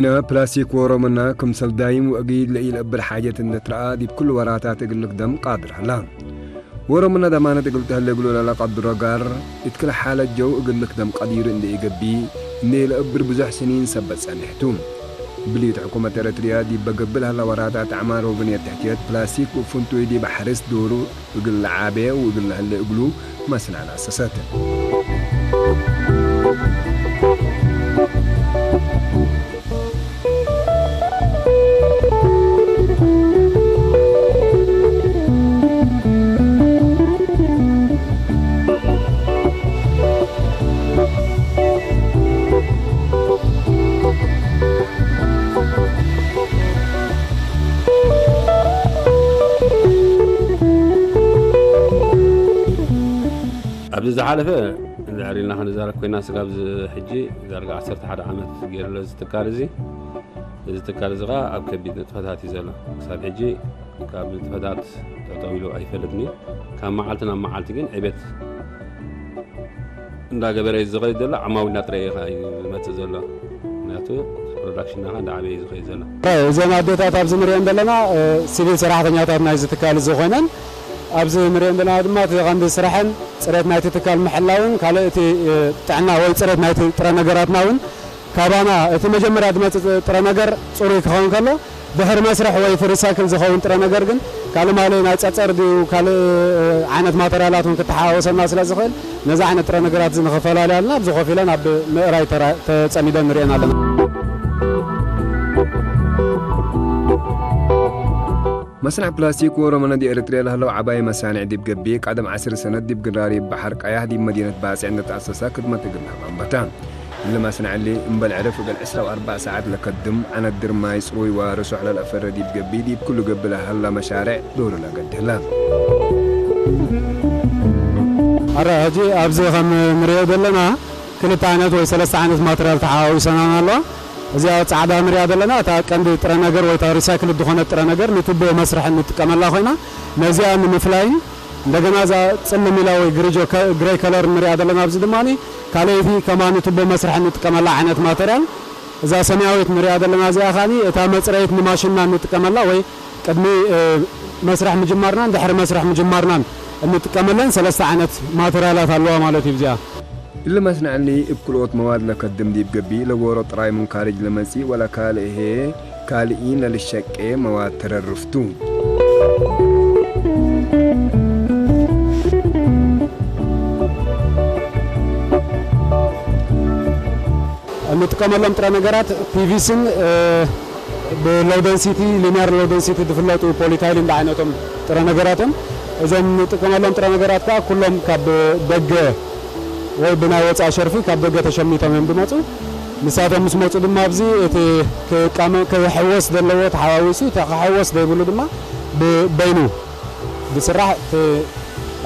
ንፕላስቲክ ወሮምና ክምሰል ዳይም ወእጊድ ለኢለብር ሓጀት እንድትረኣ ዲብ ኩሉ ወራታት እግል ልክደም ቃድር ሀላ። ወሮምና ደማነት እግል ተህለ እግሉ ለለቀድሮ ጋር እትክል ሓለት ጀው እግል ልክደም ቀዲሩ እንደ ኢገቢ እንደ ኢለእብር ብዙሕ ስኒን ሰበት ጸኒሕቱ። ብልዩት ሕኩመት ኤረትርያ ዲብ በገብእ ለሀላ ወራታት ኣዕማር ወብንየት ተሕትየት ፕላስቲክ ብእፉንቱ ዲብ ሓርስ ዶሩ እግል ለዓቤ ወእግል ለሀለ እግሉ መስናን ኣሰሰት። ኣብዚ ዝሓለፈ እንድሕር ኢልና ክንዛረብ ኮይና፣ ስጋብ እዚ ሕጂ ዳርጋ ዓሰርተ ሓደ ዓመት ገይሩ ኣሎ እዚ ትካል እዚ። እዚ ትካል እዚ ኸዓ ኣብ ከቢድ ንጥፈታት እዩ ዘሎ። ክሳብ ሕጂ ካብ ንጥፈታት ጠጠው ኢሉ ኣይፈልጥን እዩ። ካብ መዓልቲ ናብ መዓልቲ ግን ዕቤት እንዳገበረ እዩ ዝኸይድ ዘሎ። ዓማዊልና ጥራይ እዩ ዝመጽእ ዘሎ። ምክንያቱ ፕሮዳክሽንና ኸዓ እንዳዓበየ እዩ ዝኸይድ ዘሎ። እዞም ኣዴታት ኣብዚ ንሪኦም ዘለና፣ እ፣ ሲቪል ሰራሕተኛታት ናይዚ ትካል እዚ ኮይነን፣ ኣብዚ ንሪኦም ዘለና ድማ እቲ ቀንዲ ስራሐን ጽሬት ናይቲ ትካል ምሕላውን ካልእ እቲ፣ እ፣ ጥዕና ወይ ጽሬት ናይቲ ጥረ ነገራትና እውን ካባና እቲ መጀመርያ ዝመጽእ ጥረ ነገር ጽሩይ ክኸውን ከሎ፣ ድሕሪ መስርሕ ወይ እቲ ሪሳይክል ዝኸውን ጥረ ነገር ግን ካልእ ማለ ናይ ጸጸር ድዩ ካልእ ዓይነት ማተርያላት እውን ክተሓዋወሰና ስለ ዝኽእል፣ ነዚ ዓይነት ጥረ ነገራት እዚ ንኽፈላልያልና ኣብዚ ኮፍ ኢለን ኣብ ምእራይ ተራ-፣ ተጸሚደን ንሪአን ኣለና። መስርሕ ፕላስቲክ ወሮ መነዲ ኤርትርያ ለህለው ዓባይ መሳንዕ ዲብ ገቢ ቀደም ዓስር ሰነት ዲብ ግራሪ ባሕር ቀያሕ ዲብ መዲነት ባጽዕ እንደተኣሰሳ ክድመት እግል ሃብ ኣንበታ። እሊ መስንዕ እሊ እምበል ዕርፍ እግል ዕስራ ወኣርባዕ ሰዓት ለከድም፣ ዓነድር ማይ ጽሩይ ወርሱሕ ለልአፈረ ዲብ ገቢ ዲብ ኩሉ ገቢ ለሀላ መሻርዕ ዶሩ ለገድህላ። ኣረ፣ ሕጂ ኣብዚ ከም ንሪኦ ዘለና ክልተ ዓይነት ወይ ሰለስተ ዓይነት ማተርያል ተሓዋዊሰናን ኣለዋ። እዚኣ ጻዕዳ ንሪኣ ዘለና እታ ቀንዲ ጥረ ነገር ወይ እታ ሪሳይክል ዝኾነት ጥረ ነገር ንቱቦ መስርሒ እንጥቀመላ ኮይና ነዚኣ ንምፍላይን እንደገና እዛ ጽልም ኢላ ወይ ግሪጆ ከ-፣ ግሬይ ከለር ንሪኣ ዘለና ኣብዚ ድማ ካልኣይቲ ከማን ቱቦ መስርሒ እንጥቀመላ ዓይነት ማተርያል። እዛ ሰማያዊት ንሪኣ ዘለና እዚኣ ከኣ እታ መጽረይት ንማሽንና እንጥቀመላ ወይ ቅድሚ፣ እ፣ መስርሕ ምጅማርናን ድሕሪ መስርሕ ምጅማርናን እንጥቀመለን ሰለስተ ዓይነት ማተርያላት ኣለዋ ማለት እዩ እዚኣ። እሊ መስንዕ እሊ እብ ክልኦት መዋድ ለከድም ዲብ ገቢ ለዎሮ ጥራይ ምን ካርጅ ለመጺእ ወለ ካልእ ህዬ ካልኢን ለልሸቄ መዋድ ተረርፍቱ። እንጥቀመሎም ጥረ ነገራት ፒቪሲን፣ እ፣ ብሎው ደንሲቲ፣ ሊኒየር ሎው ደንሲቲ ዝፍለጡ ፖሊታይሊን ዝዓይነቶም ጥረ ነገራት እዮም። እዞም እንጥቀመሎም ጥረ ነገራት ከዓ ኩሎም ካብ ደገ ወይ ብናይ ወፃኢ ሸርፊ ካብ ደገ ተሸሚቶም እዮም ዝመፁ። ንሳቶም ምስ መፁ ድማ ኣብዚ እቲ ክቃመ-፣ ክሕወስ ዘለዎ ተሓዋዊሱ፣ እቲ ክሕወስ ዘይብሉ ድማ ብበይኑ ዝስራሕ፣ እቲ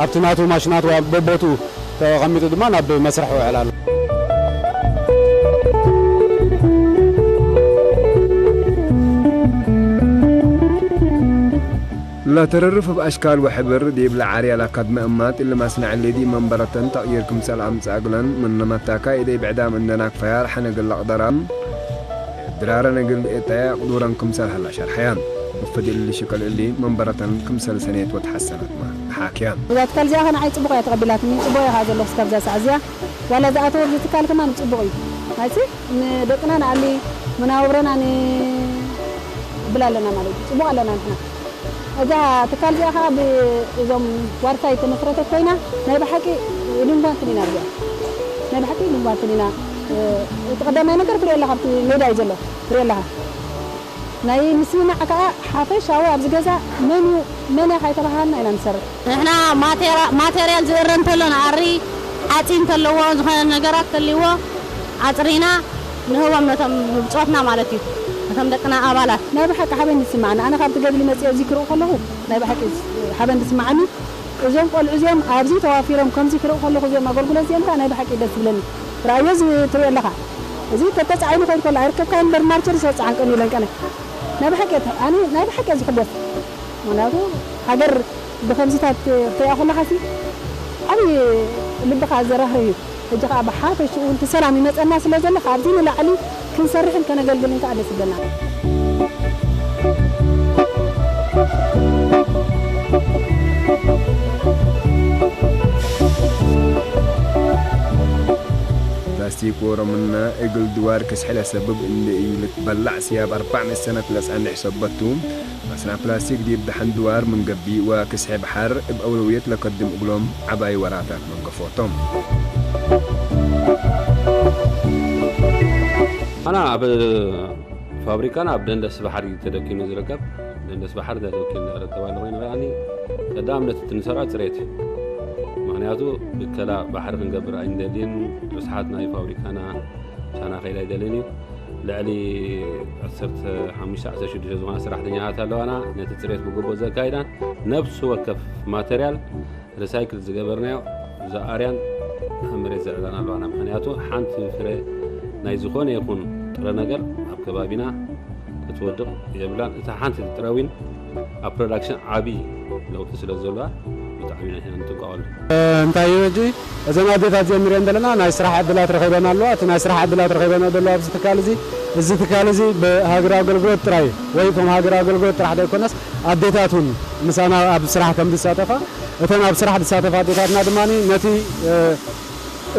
ኣብቲ ናቱ ማሽናት ወይ ኣብ በቦቱ ተቐሚጡ ድማ ናብ መስርሕ ይውዕል ኣሎ። ለተረርፍ እብ ኣሽካል ወሕብር ዲብ ለዓርያ ለከድመ እማት እሊ መስንዕ እሊ ዲብ መንበረተን ተቕይር ክምሰል ኣምጽእ እግለን፣ ምነ መታካ ኢደይ ብዕዳም እንደ ናክፈያ ረሐነ እግል ለቕደራም፣ ድራረን እግል እጠያ ቅዱረን ክምሰል ሀላ ሸርሐያ። እብ ፈዲል እሊ ሽቅል እሊ መንበረተን ክምሰል ሰኔት ወተሐሰነትማ ተሓክያ። እዛ ትካል እዚኣ ከ ንዓይ ጽቡቕ እያ ተቐቢላትኒ፣ ጽቡቕ እየ ከኣ ዘለኹ እስካብ እዛ ሰዓት እዚኣ። ዋላ ዝኣተወ ኣብዚ ትካል ከማን ጽቡቕ እዩ። ናይሲ ንደቅና ንኣሊ፣ መናብብሮና ንብል ኣለና ማለት እዩ። ጽቡቕ ኣለና ንሕና። እዛ ትካል እዚኣ ከኣ ብእዞም ዋርሳይ ዝተመስረተት ኮይና፣ ናይ ብሓቂ ልንጓንትን ኢና እዚኣ። ናይ ብሓቂ ልንጓንትን ኢና። እ፣ እቲ ቀዳማይ ነገር ትሪኦ ኣለኻ፣ ኣብቲ ሜዳ እዩ ዘሎ። ትሪኦ ኣለኻ። ናይ ምስምማዕ ከኣ ሓፈሻዊ ኣብዚ ገዛ መን እዩ፣ መን እያ ካይተባሃልና ኢና ንሰርሕ። ንሕና ማቴራ-፣ ማቴርያል ዝእረ እንተሎ ንኣሪ፣ ሓፂን እንተለዎ፣ ዝኾነ ነገራት እንተልይዎ፣ ኣፅሪና ንህቦም ነቶም ብፆትና ማለት እዩ። ነቶም ደቅና ኣባላት። ናይ ብሓቂ ሓበን ይስምዓኒ። ኣነ ካብቲ ገድሊ መፅየ እዚ ክርኢ ከለኹ ናይ ብሓቂ ሓበን ዝስምዓኒ። እዞም ቆልዑ እዚኦም ኣብዚ ተዋፊሮም ከምዚ ክርኢ ከለኹ እዚኦም ኣገልግሎት እዚኦም ከዓ ናይ ብሓቂ ደስ ዝብለኒ። ራእዮ እዚ ትሪኦ ኣለኻ። እዚ ተተፃዒኑ ከይዱ ከሎ ኣይርከብካዮን እምበር ማርቸር ሰብፅዓን ቀን ኢለን ቀነ። ናይ ብሓቂ እየ ተ-፣ ኣነ ናይ ብሓቂ እየ ዝሕጎስ። ምኽንያቱ ሃገር ብኸምዚታት ክትሪኣ ከለኻሲ ዓብዪ ልብኻ ዘራህርህ እዩ። ሕጂ ኸዓ ብሓፈሽኡ እቲ ሰላም ይመፀና ስለ ዘሎ ካብዚ ንላዕሊ ክንሰርሕን ከነገልግልን ከዓ ደስ ይብለና። ፕላስቲክ ወሮምና እግል ድዋር ክስሕለ ሰብብ እንደ እዩ ልትበላዕ ስያብ ኣርባዕ ሚእቲ ሰነት ለጸንሕ ሰበቱ፣ መስና ፕላስቲክ ዲብ ደሓን ድዋር ምን ገብእ ወክስሐ በሓር እብ ኣውለውየት ለከድም እግሎም ዐባይ ወራታት መንገፎቶም። ኣና ኣብ ፋብሪካና ኣብ ደንደስ ባሕሪ ተደኪኑ ዝርከብ፣ ደንደስ ባሕሪ ተደኪኑ ዝርከብ ኣሎ ኮይኑ ከኣኒ ቀዳም ነቲ ትንሰራ ጽሬት እዩ። ምክንያቱ ብከላ ባሕሪ ክንገብር ኣይንደልን፣ ርስሓት ናይ ፋብሪካና ቻና ከይድ ኣይደልን እዩ። ልዕሊ ዓሰርተ ሓሙሽተ ዓሰርተ ሽዱሽተ ዝኾና ሰራሕተኛታት ኣለዋና። ነቲ ጽሬት ብግቡእ ዘካይዳን ነብሲ ወከፍ ማተርያል ሪሳይክል ዝገበርናዮ ዝኣርያን ኣብ መሬት ዘዕላን ኣለዋና። ምክንያቱ ሓንቲ ፍረ ናይ ዝኾነ ይኹን ጥረ ነገር ኣብ ከባቢና ክትወድቕ የብላን። እታ ሓንቲ ጥረ ዊን ኣብ ፕሮዳክሽን ዓብዪ ለውጢ ስለ ዘለዋ ብጣዕሚ ኢና ንጥንቀቐሉ። እንታይ እዩ ሕጂ እዘን ኣዴታት እዚአን ንሪአን ዘለና ናይ ስራሕ ዕድላት ረኺበን ኣለዋ። እቲ ናይ ስራሕ ዕድላት ረኺበን ዘለዋ ኣብዚ ትካል እዚ፣ እዚ ትካል እዚ ብሃገራዊ ኣገልግሎት ጥራይ ወይ ከም ሃገራዊ ኣገልግሎት ጥራሕ ዘይኮነስ ኣዴታት እውን ምሳና ኣብ ስራሕ ከም ዝሳተፋ፣ እተን ኣብ ስራሕ ዝሳተፋ ኣዴታትና ድማ ነቲ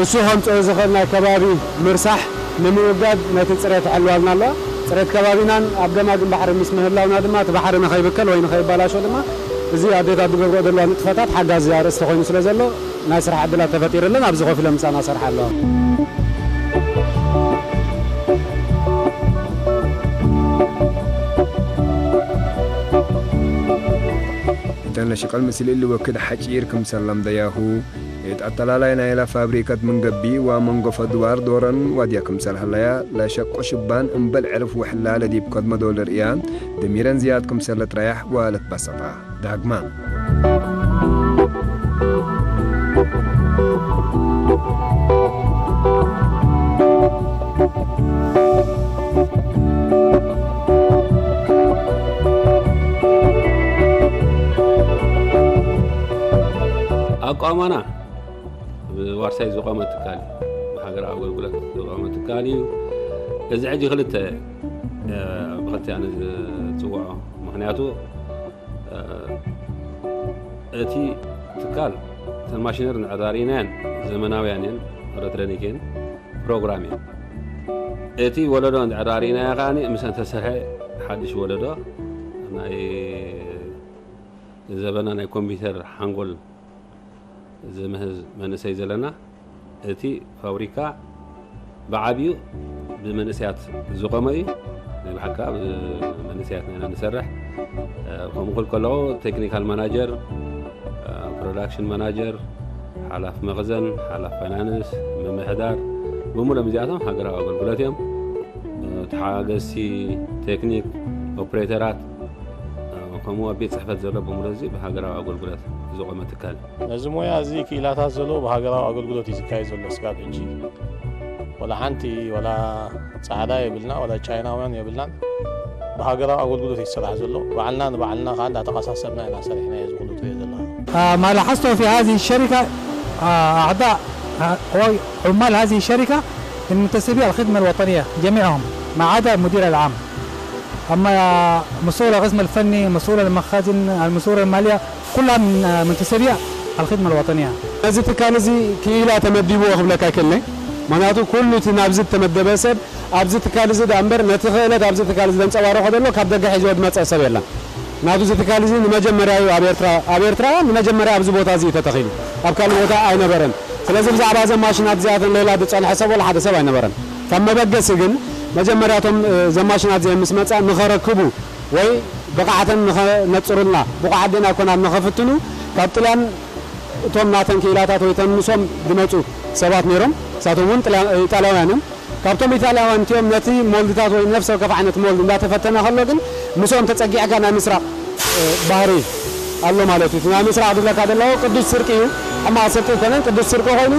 እሱ ከምፅኦ ዝኽእል ናይ ከባቢ ምርሳሕ ንምውጋድ ነቲ ፅሬት ይሕልዋልና ኣለዋ። ፅሬት ከባቢናን ኣብ ገማግም ባሕሪ ምስ ምህላውና ድማ እቲ ባሕሪ ንኸይብከል ወይ ንኸይባላሾ ድማ እዚ ኣዴታት ዝገብርኦ ዘለዋ ንጥፈታት ሓጋዚ ኣርእስቲ ኮይኑ ስለ ዘሎ ናይ ስራሕ ዕድላት ተፈጢርለን ኣብዚ ኮፍ ኢለን ምሳና ሰርሓ ኣለዋ። እተን ለሽቐል ምስል እሊ ወክድ ሓጪር ክምሰል ለምደያሁ፣ እት ኣተላላይ ናይላ ፋብሪከት ምን ገብእ ወመንጎፈ ድዋር ዶረን ዋድያ ክምሰል ሀለያ፣ ለሸቆ ሽባን እምበል ዕርፍ ውሕላ ለዲብ ከድመ ዶል ርእያ፣ ደሚረን ዝያድ ክምሰል ለትረያሕ ወለትበሰጣ። ዳግማ። ኣቋማና ብዋርሳይ ዝቖመ ትካል እዩ። ብሃገራዊ ኣገልግሎት ዝቖመ ትካል እዩ። እዚ ሕጂ ክልተ፣ እ፣ ብክልተ ኣነ ዝፅውዖ። ምክንያቱ፣ እ፣ እቲ ትካል እተን ማሽነሪ እንድዕዳሪናየን ዘመናውያን እየን፣ ኤሌክትሮኒክ እየን፣ ፕሮግራም እየን። እቲ ወለዶ እንድዕዳሪናዮ ከኣ ምስን ተሰርሐ ሓድሽ ወለዶ ናይ ዘበና ናይ ኮምፒውተር ሓንጎል ዝምህዝ መንእሰይ ዘለና፣ እቲ ፋብሪካ ብዓብዩ ብመንእሰያት ዝቆመ እዩ። ናይ ብሓቂ ከኣ ብመንእሰያት ኢና ንሰርሕ። ከምኡ ክብል ከለኹ ቴክኒካል ማናጀር፣ ፕሮዳክሽን ማናጀር፣ ሓላፍ መኽዘን፣ ሓላፍ ፋይናንስ፣ ምምሕዳር፣ ብምሉኦም እዚኣቶም ሃገራዊ ኣገልግሎት እዮም። ተሓጋገዝቲ ቴክኒክ፣ ኦፕሬተራት፣ ከምኡ ኣብ ቤት ጽሕፈት ዘሎ ብምሉኡ እዚ ብሃገራዊ ኣገልግሎት ዝቖመ ትካል። ነዚ ሞያ እዚ ክኢላታት ዘለዎ ብሃገራዊ ኣገልግሎት እዩ ዝካየድ ዘሎ ስጋብ ሕጂ። ወላ ሓንቲ ወላ ጻዕዳ የብልና ወላ ቻይናውያን የብልናን። ብሃገራዊ ኣገልግሎት እዩ ዝስራሕ ዘሎ። ባዕልና ንባዕልና ከኣ እንዳተቐሳሰብና ኢና ሰሪሕና እዚ ኩሉ ትሪኦ ዘለኻ። آه، ما لاحظته في هذه الشركة، آه، أعضاء، آه، عمال هذه الشركة من منتسبي الخدمة الوطنية جميعهم ما عدا المدير العام. أما مسؤول القسم الفني، مسؤول المخازن، المسؤول المالية، كلها من، آه، منتسبي الخدمة الوطنية. እዚ ትካል እዚ ክኢላ ተመዲብዎ ክብለካ ይክእል። ምክንያቱ ኩሉ እቲ ናብዚ እተመደበ ሰብ ኣብዚ ትካል እዚ ደኣ እምበር ነቲ ክእለት ኣብዚ ትካል እዚ ዘንጸባርቖ ዘሎ ካብ ደገ ሒዝዎ ዝመጸ ሰብ የለን። ምክንያቱ እዚ ትካል እዚ ንመጀመርያ እዩ ኣብ ኤርትራ፣ ኣብ ኤርትራ ንመጀመርያ ኣብዚ ቦታ እዚ እዩ ተተኺሉ። ኣብ ካልእ ቦታ ኣይነበረን። ስለዚ ብዛዕባ እዘን ማሽናት እዚኣተን ሌላ ዝጸንሐ ሰብ ወላ ሓደ ሰብ ኣይነበረን። ካብ መበገሲ ግን መጀመርያ እቶም፣ እ፣ እዘን ማሽናት እዚአን ምስ መጻ ንኸረክቡ ወይ ብቕዓተን ንኸነጽሩልና ብቑዓት ዲና ኣይኮናን ንኸፍትኑ ካብ ጥልያን እቶም ናተን ክኢላታት ወይ ተን ምሶም ዝመጹ ሰባት ነይሮም። ንሳቶም እውን ጥልያ-፣ ኢጣልያውያን እዮም። ካብቶም ኢጣልያውያን እቲኦም ነቲ ሞልድታት ወይ ነፍሲ ወከፍ ዓይነት ሞልድ እንዳተፈተነ ከሎ ግን ምስኦም ተጸጊዕካ ናይ ምስራቕ፣ እ፣ ባህሪ ኣሎ ማለት እዩ። እቲ ናይ ምስራቕ ዝብለካ ዘለኹ ቅዱስ ስርቂ እዩ። ሕማቕ ስርቂ ኣይኮነን፣ ቅዱስ ስርቂ ኮይኑ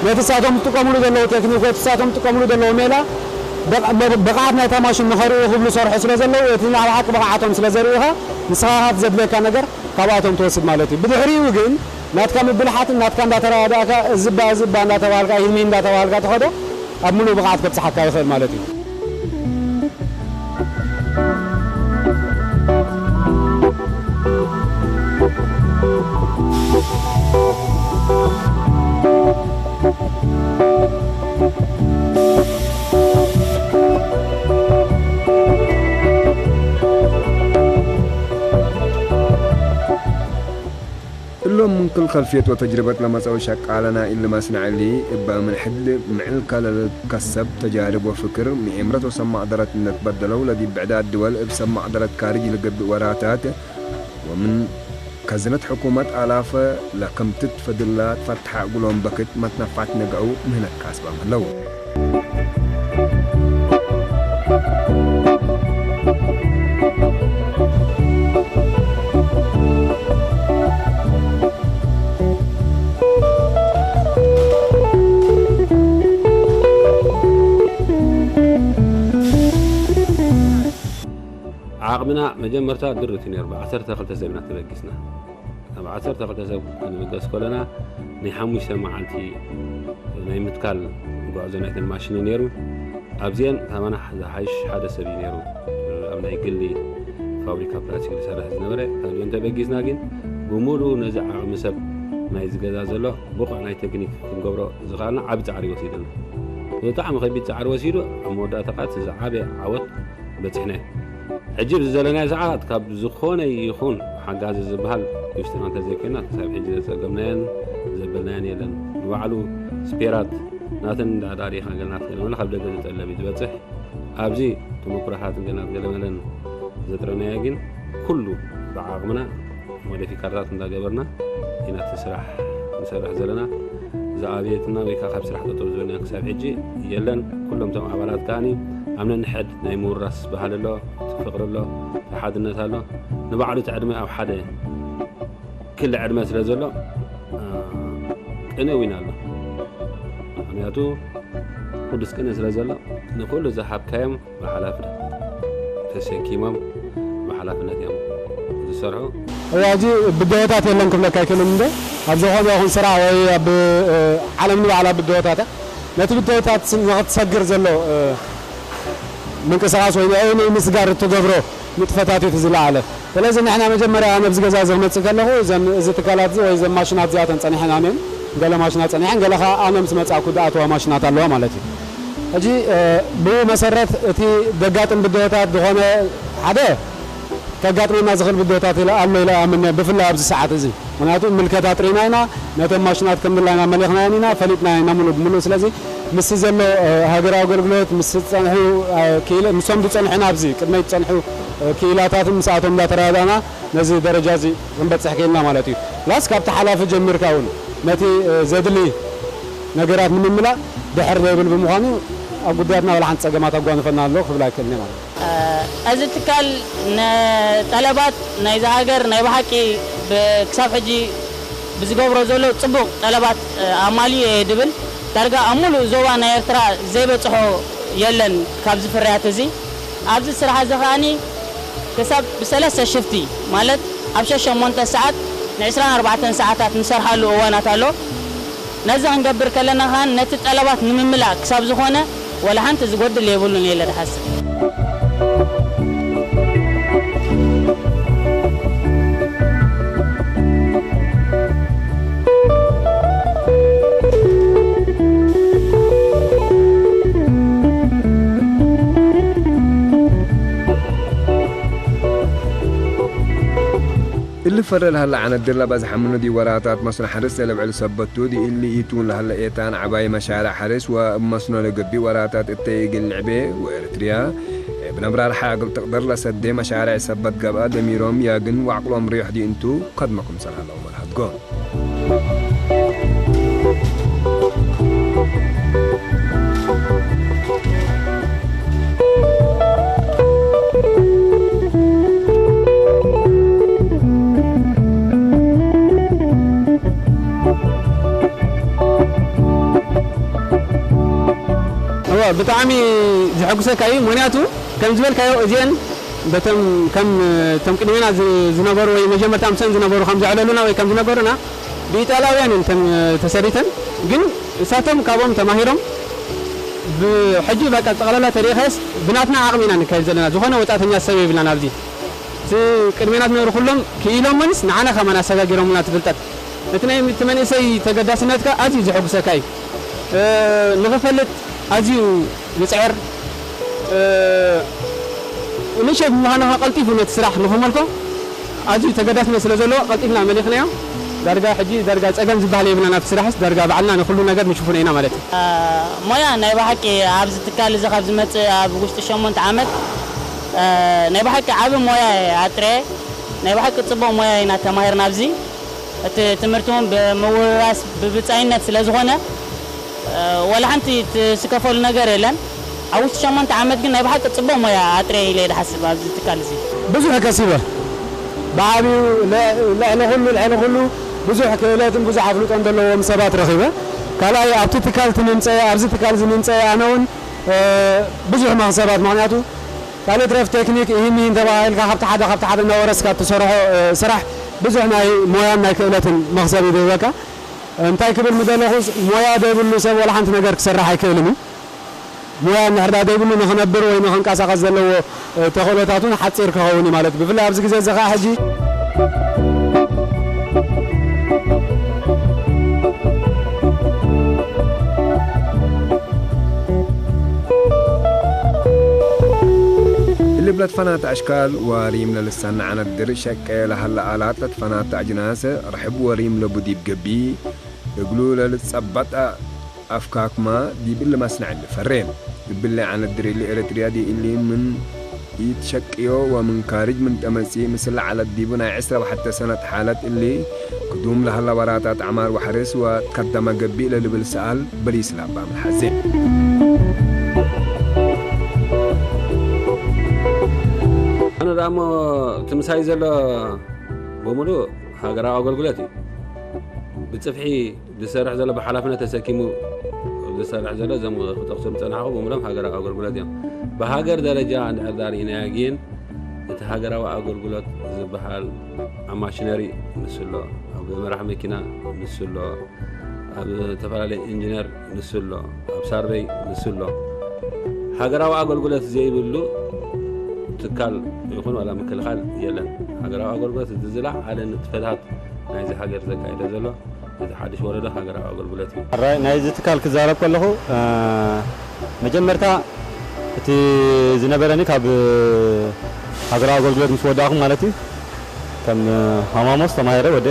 ነቲ ንሳቶም ዝጥቀምሉ ዘለዉ ቴክኒክ ወይ እቲ ንሳቶም ዝጥቀምሉ ዘለዉ ሜላ ብቕ-፣ ብቕ-፣ ብቕዓት ናይታ ማሽን ንኸርእዩ ክብሉ ዝሰርሑ ስለ ዘለዉ እቲ ናይ ብሓቂ ብቕዓቶም ስለ ዘርእዩኻ ንስኻ ዘድልየካ ነገር ካብኣቶም ትወስድ ማለት እዩ። ብድሕሪኡ ግን ናትካ ምብልሓትን ናትካ እንዳተረዳእካ እዚ እባ እዚ እባ እንዳተባሃልካ ይህኒ እንዳተባሃልካ ትኸዶ ኣብ ምሉእ ብቕዓት ከብጽሓካ ይኽእል ማለት እዩ። من كل خلفية وتجربة ለመጸው ሸቃለና ኢልማስና ዕሊ እባ ምን ሕድ ምዕል ከለል ከሰብ ተጃርብ ወፍክር ምዒምረት ወሰማዕ ደረት እነት በደለው ለዲብ ብዕዳት ድወል እብ ሰማዕ ደረት ካርጅ ለገብእ ወራታት ወምን ከዝነት ሕኩመት ኣላፈ ለክምትት ፈድላ ትፈትሓ እግሎም በክት መትነፋት ነገዑ ምህነት ካስባ ምህለው። ዓቕምና መጀመርታ ድርት እዩ ነይሩ። ብዓሰርተ ክልተ ሰብ ኢና ተበጊስና። ኣብ ዓሰርተ ክልተ ሰብ ክንብገስ ከለና ናይ ሓሙሽተ መዓልቲ ናይ ምትካል ጉዕዞ ናይተን ማሽን እዩ ነይሩ። ኣብዚአን ካባና ዝሓይሽ ሓደ ሰብ እዩ ነይሩ። ኣብ ናይ ግሊ ፋብሪካ ፕላስቲክ ዝሰርሕ ዝነበረ ኣብዚአን ተበጊስና ግን ብምሉእ ነዚ ዓቕሚ ሰብ ናይ ዝገዛ ዘሎ ብቑዕ ናይ ቴክኒክ ክንገብሮ ዝኸኣልና ዓቢ ጻዕሪ ወሲድና። ብጣዕሚ ከቢድ ጻዕሪ ወሲዱ ኣብ መወዳእታ ኸኣ እቲ ዝዓበየ ዓወት በጺሕናዮ። ሕጂ ኣብዚ ዘለናዮ ሰዓት ካብ ዝኾነ ይኹን ሓጋዚ ዝበሃል ውሽጥና እንተዘይኮይና ክሳብ ሕጂ ዘጸገምናዮን ዘበልናዮን የለን። ንባዕሉ ስፔራት ናተን እንዳዳሪኻ ገለ ናት ገለ መለ ካብ ደገ ዝጠለብ እዩ ዝበጽሕ። ኣብዚ ተመኩሮታትን ገለ ናት ገለ መለን ዘጥረናዮ ግን ኩሉ ብዓቕምና ሞዲፊካርታት እንዳገበርና ኢና እቲ ስራሕ ንሰርሕ ዘለና። ዝኣብየትና ወይ ከዓ ካብ ስራሕ ጠጠው ዝበልና ክሳብ ሕጂ የለን። ኩሎም እቶም ኣባላት ከዓኒ ኣብ ነንሕድ ናይ ምውራስ ባህሊ ኣሎ፣ ፍቕሪ ኣሎ፣ ሓድነት ኣሎ። ንባዕሉ እቲ ዕድመ ኣብ ሓደ ክሊ ዕድመ ስለ ዘሎ፣ እ፣ ቅንእ እውን ኣሎ። ምኽንያቱ ቅዱስ ቅንእ ስለ ዘሎ ንኹሉ ዝሃብካዮም ብሓላፍነት ተሰኪሞም ብሓላፍነት እዮም ዝሰርሑ። እዋ፣ ሕጂ ብድሆታት የለን ክብለካ ኣይክእልን እንዶ፣ ኣብ ዝኾነ ይኹን ስራሕ ወይ ኣብ፣ እ፣ ዓለም ንባዕላ ብድሆታት እያ። ነቲ ብድሆታት ንኽትሰግር ዘሎ፣ እ፣ ምንቅስቓስ ወይ ንዕኡ ንምስጋር እትገብሮ ንጥፈታት እዩ እቲ ዝለዓለ። ስለዚ ንሕና መጀመርያ ኣነ ኣብዚ ገዛ እዚ ክመጽእ ከለኹ እዘን፣ እዚ ትካላት እዚ ወይ እዘን ማሽናት እዚኣተን ጸኒሐን ኣነን፣ ገለ ማሽናት ጸኒሐን፣ ገለ ኸኣ ኣነ ምስ መጻእኩ ዝኣተዋ ማሽናት ኣለዋ ማለት እዩ። ሕጂ፣ እ፣ ብኡ መሰረት እቲ ዘጋጥም ብድሆታት ዝኾነ ሓደ ከጋጥመና ዝኽእል ብድሆታት ኢለ ኣሎ ኢለ እኣምን እየ፣ ብፍላይ ኣብዚ ሰዓት እዚ። ምኽንያቱ ምልከት ኣጥሪና ኢና፣ ነተን ማሽናት ከም ድላይና መሊኽናየን ኢና፣ ፈሊጥናየን ኢና ምሉእ ብምሉእ። ስለዚ ምስቲ ዘሎ፣ እ፣ ሃገራዊ ኣገልግሎት፣ ምስ ዝጸንሑ፣ እ፣ ክኢለ-፣ ምስቶም ዝጸንሑና ኣብዚ ቅድመይ ዝጸንሑ፣ እ፣ ክኢላታትን ምስኣቶም እንዳተረዳዳእና ነዚ ደረጃ እዚ ክንበጽሕ ክኢልና ማለት እዩ። ፕላስ ካብቲ ሓላፊ ጀሚርካ እውን ነቲ፣ እ፣ ዘድሊ ነገራት ንምምላእ ድሕር ዘይብል ብምዃኑ ኣብ ጉዳያትና ዋላ ሓንቲ ጸገማት ኣጓንፈና ኣሎ ክብል ኣይክእልን እየ ማለት እዩ። እዚ ትካል ንጠለባት ናይዚ ሃገር ናይ ብሓቂ ብ-፣ ክሳብ ሕጂ ብዝገብሮ ዘሎ ጽቡቕ ጠለባት ኣማልዩ እየ ድብል። ዳርጋ ኣብ ሙሉእ ዞባ ናይ ኤርትራ ዘይበጽሖ የለን ካብዚ ፍርያት እዚ። ኣብዚ ስራሕ እዚ ከኣኒ ክሳብ ብሰለስተ ሽፍቲ ማለት ኣብ ሸሸሞንተ ሰዓት ንዕስራን ኣርባዕተን ሰዓታት ንሰርሓሉ እዋናት ኣሎ። ነዚ ክንገብር ከለና ከኣ ነቲ ጠለባት ንምምላእ ክሳብ ዝኾነ ወላ ሓንቲ ዝጎድል የብሉን ኢለ ዝሓስብ። እሊ ፈረ ለሀለ ዓነት ድላ በዝሐ ምኑ ዲወራታት መስኖ ሐርስ ለልብዕል ሰበቱ ዲእሊ ኢቱን ለሀለ ኤታን ዐባይ መሻርዕ ሐርስ ወእብ መስኖ ለገብእ ወራታት እተ ኢግል ልዕቤ ወኤርትርያ እብ ነብራር ሐ እግል ትቅደር ለሰዴ መሻርዕ ሰበት ገብአ ደሚሮም ያግን ወዐቅሎም ሪሕ ዲእንቱ ከድመ ክምሰል ሀለው መልሀድጎ። እወ፣ ብጣዕሚ ዘሐጉሰካ እዩ። ምኽንያቱ፣ ከም ዝበልካዮ፣ እዚአን በቶም ከም፣ እቶም ቅድሜና ዝ-፣ ዝነበሩ ወይ መጀመርታ ምስአን ዝነበሩ ከም ዘዕለሉና ወይ ከም ዝነገሩና፣ ብኢጣልያውያን እየን ተን-፣ ተሰሪተን። ግን እሳቶም ካብኦም ተማሂሮም፣ ብ-፣ ሕጂ በቃ ጠቕላላ ተሪኸስ ብናትና ዓቕሚ ኢና ንካየድ ዘለና። ዝኾነ ወጻእተኛ ሰብ የብልናን ኣብዚ። እቲ ቅድሜና ዝነበሩ ኩሎም ክኢሎምንስ ንዓና ከማን ኣሰጋጊሮምና እቲ ፍልጠት። እቲ ናይ፣ እቲ መንእሰይ ተገዳስነትካ ኣዝዩ ዘሐጉሰካ እዩ። እ፣ ንኽፈልጥ ኣዝዩ ዝጽዕር፣ እ፣ ንእሸት ብምዃኑ ኸዓ ቀልጢፉ ነቲ ስራሕ ንኽመልኮ ኣዝዩ ተገዳስነት ስለ ዘለዎ ቀልጢፍና መሊኽናዮ። ዳርጋ ሕጂ ዳርጋ ጸገም ዝበሃል የብልና፣ ናብቲ ስራሕስ ዳርጋ ባዕልና ንኹሉ ነገር ንሽፍኖ ኢና ማለት እዩ። ሞያ ናይ ብሓቂ ኣብዚ ትካል እዚ ካብ ዝመጽእ ኣብ ውሽጢ ሸሞንተ ዓመት፣ እ፣ ናይ ብሓቂ ዓቢ ሞያ እየ ኣጥርየ። ናይ ብሓቂ ጽቡቕ ሞያ ኢና ተማሂርና ኣብዚ። እቲ ትምህርቲ እውን ብምውርራስ ብብጻይነት ስለ ዝኾነ፣ እ፣ ዋላ ሓንቲ ትስከፈሉ ነገር የለን። ኣብ ውሽጢ ሸሞንተ ዓመት ግን ናይ ብሓቂ ጽቡቕ ሞያ ኣጥርየ ኢለ እየ ዝሓስብ ኣብዚ ትካል እዚ። ብዙሕ ከሲበ። ብዓብዩ ለ-፣ ልዕሊ ኩሉ፣ ልዕሊ ኩሉ ብዙሕ ክእለትን ብዙሕ ኣፍልጦን ዘለዎም ሰባት ረኺበ። ካልኣይ ኣብቲ ትካል እቲ ምምፀአ፣ ኣብዚ ትካል እዚ ምምፀአ ኣነ እውን፣ እ፣ ብዙሕ መኽሰባት፣ ምኽንያቱ ካልእ ትረፍ ቴክኒክ ይህን ይህን ተባሂልካ ካብቲ ሓደ ካብቲ ሓደ እናወረስካ እትሰርሖ፣ እ፣ ስራሕ ብዙሕ ናይ ሞያን ናይ ክእለትን መኽሰብ ይህበካ። እንታይ ክብል ምደለኹስ፣ ሞያ ዘይብሉ ሰብ ዋላ ሓንቲ ነገር ክሰርሕ ኣይክእልን እዩ። ሞያ እንድሕር ደኣ ዘይብሉ ንኽነብር ወይ ንኽንቀሳቐስ ዘለዎ፣ እ፣ ተኽእሎታት እውን ሓፂር ክኸውን እዩ ማለት እዩ። ብፍላይ ኣብዚ ግዜ እዚ ኸዓ ሕጂ እልብ ለትፈናት ኣሽካል ዋሪም ለልሳን ዓነድር ሸቀ ለሃለ ኣላት ለትፈናት ኣጅናስ ርሕብ ወሪም ለቡዲብ ገቢ እግሉ ለልጸበጠ ኣፍካክማ ዲብ እሊ መስነዕ እሊ ፈሬ። እብሊ ዓነድር እሊ ኤረትርያ ዲ እሊ ምን ኢትሸቅዮ ወምን ካርጅ ምን ጠመጺ ምስል ዓለት ዲቡ ናይ ዕስራ ወሓተ ሰነት ሓለት እሊ ክዱም ለሀለ ወራታት ዐማር ወሐርስ ወትከደመ ገቢእ ለልብል ሰኣል በሊስ ለባ ምሓዜ። ኣነ ደኣ እሞ እቲ ምሳይ ዘሎ ብምሉእ ሃገራዊ ኣገልግሎት እዩ። ብጽፍሒ ዝሰርሕ ዘሎ፣ ብሓላፍነት ተሰኪሙ ዝሰርሕ ዘሎ፣ እዞም ክጠቕሶም ዝጸናሕኩ ብምሎም ሃገራዊ ኣገልግሎት እዮም። ብሃገር ደረጃ እንድሕር ዳር ኢናዮ ግን፣ እቲ ሃገራዊ ኣገልግሎት ዝበሃል ኣብ ማሽነሪ ንሱ ኣሎ፣ ኣብ መራሕ መኪና ንሱ ኣሎ፣ ኣብ ዝተፈላለየ ኢንጂነር ንሱ ኣሎ፣ ኣብ ሳርቬይ ንሱ ኣሎ። ሃገራዊ ኣገልግሎት ዘይብሉ ትካል ይኹን ዋላ ምክልኻል የለን። ሃገራዊ ኣገልግሎት እቲ ዝለዓለ ንጥፈታት ናይዚ ሃገር ዘካይዶ ዘሎ፣ እዚ ሓድሽ ወረዳ ሃገራዊ ኣገልግሎት እዩ። ራይ ናይዚ ትካል ክዛረብ ከለኹ፣ እ፣ መጀመርታ እቲ ዝነበረኒ ካብ ሃገራዊ ኣገልግሎት ምስ ወዳእኹ ማለት እዩ፣ ከም ሃማሞስ ተማሂረ ወደ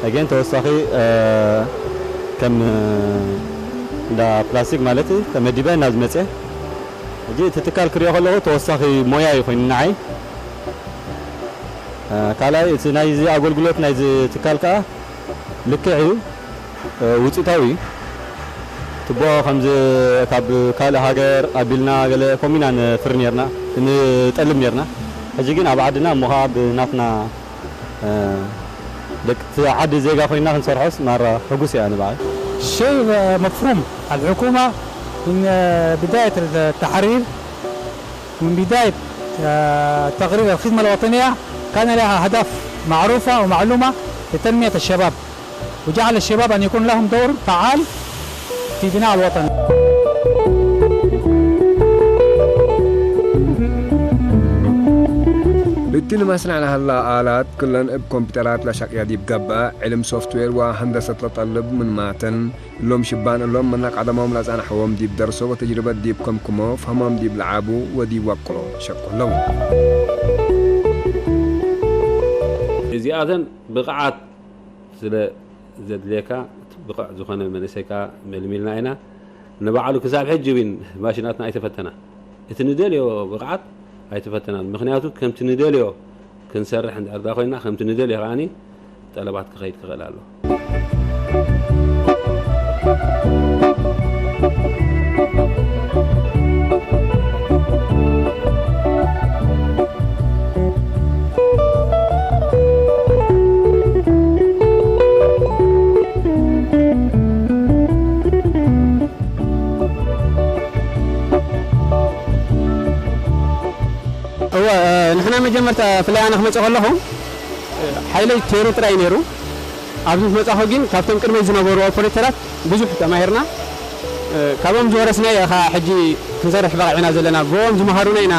ኣጌን ተወሳኺ፣ እ፣ ከም እንዳ ፕላስቲክ ማለት እዩ፣ ተመዲበ ናብ ዝመጽእ። ሕጂ እቲ ትካል ክሪኦ ከለኹ ተወሳኺ ሞያ እዩ ኮይኑ ንዓይ። እ፣ ካልኣይ እቲ ናይዚ ኣገልግሎት ናይዚ ትካል ከኣ ልክዕ እዩ፣ እ፣ ውጽኢታዊ እዩ። ትቦ ከምዚ ካብ ካልእ ሃገር ኣቢልና ገለ ከምኡ ኢና ንፍሪ ኔርና፣ ንጠልብ ኔርና። ሕጂ ግን ኣብ ዓድና እሞ ኸዓ ብናትና፣ እ፣ ደቂ እቲ ዓዲ ዜጋ ኮይና ክንሰርሖስ ማራ ሕጉስ እየ ኣነ በዓል። شيء مفهوم. الحكومة من بداية التحرير، من بداية، آه، تقرير الخدمة الوطنية كان لها أهداف معروفة ومعلومة لتنمية الشباب، وجعل الشباب أن يكون لهم دور فعال في بناء الوطن. ብቲ ንመስናዕ ለሃላ ኣላት ክለን እብ ኮምፒተራት ለሸቅያ ዲብ ገብአ፣ ዕልም ሶፍትዌር ወሀንደሰት ለጠልብ ምን ማተን፣ እሎም ሽባን እሎም መነ ቀደሞም ለጸንሐዎም ዲብ ደርሶ ወተጅርበት ዲብ ከምክሞ፣ ፈህሞም ዲብ ለዓቡ ወዲብ ወቅሎ ሸቁ ኣለዉ። እዚኣተን ብቕዓት ስለ ዘድልየካ፣ እቲ ብቑዕ ዝኾነ መንእሰይ ከኣ መልሚልና ኢና። ንባዕሉ ክሳብ ሕጂ እውን ማሽናትና ኣይተፈተና። እቲ ንደልዮ ብቕዓት ኣይተፈተናን። ምኽንያቱ ከምቲ ንደልዮ ክንሰርሕ እንድሕር ደኣ ኮይንና፣ ከምቲ ንደልዮ ከኣኒ ጠለባት ክኸይድ ክኽእል ኣሎ። እወ፣ ንሕና መጀመርታ ፍላይ ኣነ ክመጽእ ከለኹ፣ ሓይለይ ቴሩ ጥራይ ነይሩ። ኣብዚ ምስ መጻኹ ግን ካብቶም ቅድመይ ዝነበሩ ኦፐሬተራት ብዙሕ ተማሂርና። ካብኦም ዝወረስናዮ ኸኣ ሕጂ ክንሰርሕ በቒዕና ዘለና። ብኦም ዝመሃሩና ኢና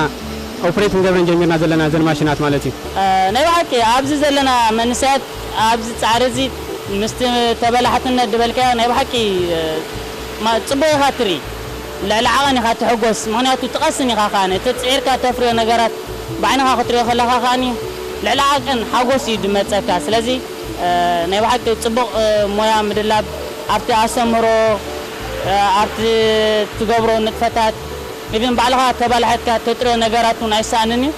ኦፕሬት ክንገብረን ጀሚርና ዘለና፣ እዘን ማሽናት ማለት እዩ። ናይ ብሓቂ ኣብዚ ዘለና መንእሰያት ኣብዚ ጻዕሪ እዚ ምስቲ ተበላሕትነት ዝበልካዮ ናይ ብሓቂ፣ ማ-፣ ጽቡቕ ኢኻ ትርኢ። ልዕሊ ዓቐን ኢኻ ትሕጎስ። ምኽንያቱ ትቐስን ኢኻ ከኣ፣ ነቲ ጽዒርካ ተፍርዮ ነገራት ብዓይንኻ ክትሪኦ ከለኻ ከኣ ልዕሊ ዓቐን ሓጎስ እዩ ዝመጸካ። ስለዚ ናይ ብሓቂ ጽቡቕ ሞያ ምድላብ ኣብቲ ኣስተምህሮ ኣብቲ ትገብሮ ንጥፈታት ኢብን ባዕልኻ ተባላሒትካ ተጥርዮ ነገራት እውን ኣይሰኣንን እዩ።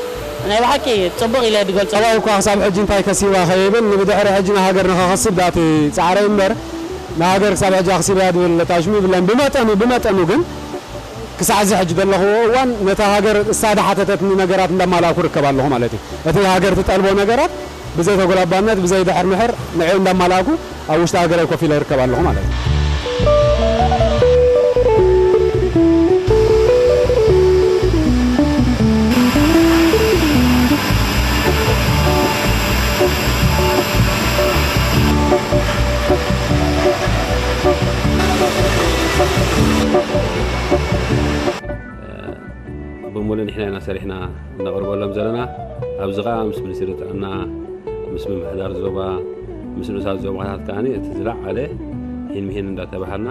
ናይ ብሓቂ ጽቡቕ ኢለ ዝገልጾ። ሰብኣይ እኳ ክሳብ ሕጂ እንታይ ከሲባ ከይብል ንብድሕሪ ሕጂ ንሃገር ንኸኸስብ ዳቲ ጻዕረ እምበር ንሃገር ክሳብ ሕጂ ኣኽሲበያ ዝብል ለታሽሙ ይብለን። ብመጠኑ ብመጠኑ ግን ክሳዕ እዚ ሕጂ ዘለኽዎ እዋን ነታ ሃገር እሳ ዝሓተተትኒ ነገራት እንዳማላእኩ ርከብ ኣለኹ ማለት እዩ። እቲ ሃገር ትጠልቦ ነገራት ብዘይ ተጎላባነት ብዘይ ድሕር ምሕር ንዕኡ እንዳማላእኩ ኣብ ውሽጢ ሃገረይ ኮፍ ኢለ ይርከብ ኣለኹ ማለት እዩ። ብምሉእ ንሕና ኢና ሰሪሕና እነቕርበሎም ዘለና። ኣብዚ ኸኣ ምስ ሚኒስትሪ ጥዕና፣ ምስ ምምሕዳር ዞባ፣ ምስ ንኡሳት ዞባታት ከኣ እቲ ዝለዓለ ሂን ምሂን እንዳተባሃልና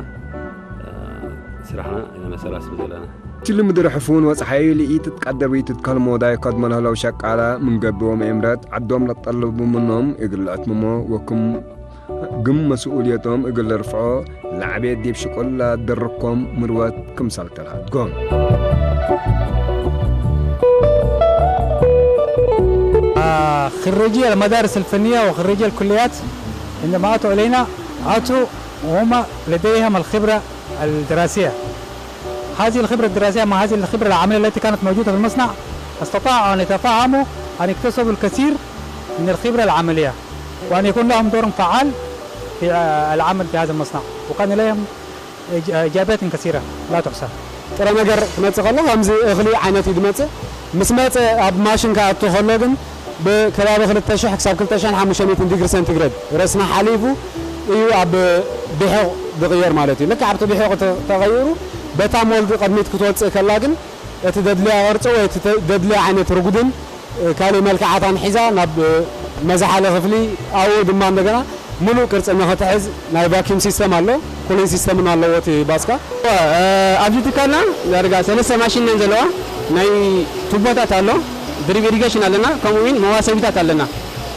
ስራሕና ኢና ነሰላስል ዘለና። እቲ ልምዲ ርሑፍ እውን ወጽሓ እዩ። ልኢት ትቃደር ወይ ትትከል ሞዳይ ከድሞ ለህለው ሸቃላ ምን ገብዎም ኤምረት ዓዶም ለጠልቡ ምኖም እግል ለአትምሞ ወክም ግም መስኡልየቶም እግል ለርፍዖ ለዓቤት ዲብ ሽቆላ ደርኮም ምርወት ክምሳል ተልሃድጎም። خريجي المدارس الفنية وخريجي الكليات عندما أتوا إلينا أتوا وهم لديهم الخبرة الدراسية. هذه الخبرة الدراسية مع هذه الخبرة العملية التي كانت موجودة في المصنع استطاعوا أن يتفاهموا أن يكتسبوا الكثير من الخبرة العملية وأن يكون لهم دور فعال في آه، العمل في هذا المصنع وكان لهم إيج- إيجابيات كثيرة لا تحصى. ጥረ ነገር ክመጽእ ከሎ ከምዚ እኽሊ ዓይነት እዩ ዝመጽእ። ምስ መጸ ኣብ ማሽን ክኣቱ ከሎ ግን ብከባቢ ክልተ ሽሕ ክሳብ ክልተ ሽሕን ሓሙሽተ ሚእትን ዲግሪ ሴንቲግሬድ ረስኒ ሓሊፉ እዩ ኣብ ቢሒቕ ዝቕየር ማለት እዩ። ልክዕ ኣብቲ ቢሒቕ ተ- ተቐይሩ በታ ሞልድ ቅድሚት ክትወጽእ ከላ ግን እቲ ደድልያ ቅርጺ ወይ እቲ ተ- ደድልያ ዓይነት ርጉድን ካልእ መልክዓታን ሒዛ ናብ መዝሓሊ ክፍሊ ኣብኡ ድማ እንደገና ምሉእ ቅርጺ ንኽትሕዝ ናይ ቫኪዩም ሲስተም ኣሎ፣ ኩሊንግ ሲስተምን ኣለዎ እቲ ባስካ። ኣብዚ ትካልና ዳርጋ ሰለስተ ማሽን እየን ዘለዋ። ናይ ቱቦታት ኣሎ፣ ድሪፕ ኢሪጌሽን ኣለና፣ ከምኡ እውን መዋሰቢታት ኣለና።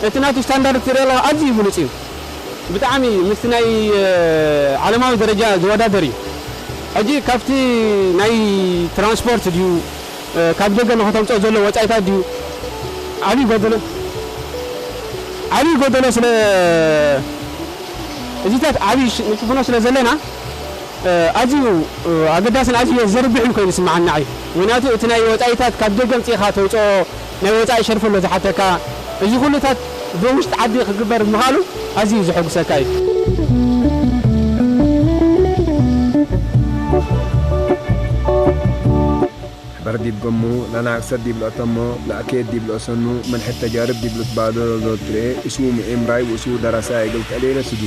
እቲ ናቱ ስታንዳርድ ትሪኦ ኣለኻ ኣዝዩ ብሉፅ እዩ። ብጣዕሚ ምስቲ ናይ ዓለማዊ ደረጃ ዝወዳደር እዩ። ሕጂ ካብቲ ናይ ትራንስፖርት ድዩ ካብ ደገ ንኸተምፅኦ ዘሎ ወፃኢታት ድዩ ዓብዪ ጎደሎ ዓብዪ ጎደሎ ስለ እዚታት ዓብዪ ንሽፍኖ ስለ ዘለና ኣዝዩ ኣገዳስን ኣዝዩ ዘርብሕን ኮይኑ ይስምዓኒ ንዓይ። ምክንያቱ እቲ ናይ ወፃኢታት ካብ ደገ ኣምፂእኻ ተውፅኦ ናይ ወፃኢ ሸርፊ ኣሎ ዝሓተካ። እዚ ኩሉታት ብውሽጢ ዓዲ ክግበር ምኻሉ ኣዝዩ ዘሐጉሰካ እዩ። ሕበር ዲብ ገሙ፣ ለናግሰት ዲብ ለእተሞ፣ ለአኬት ዲብ ለእሰኑ፣ መልሐት ተጃርብ ዲብ ልትባደሎ ዶል ትርኤ፣ እስዉ ምኤምራይ ወእስዉ ደረሳይ እግል ተእሌለ ስዱ።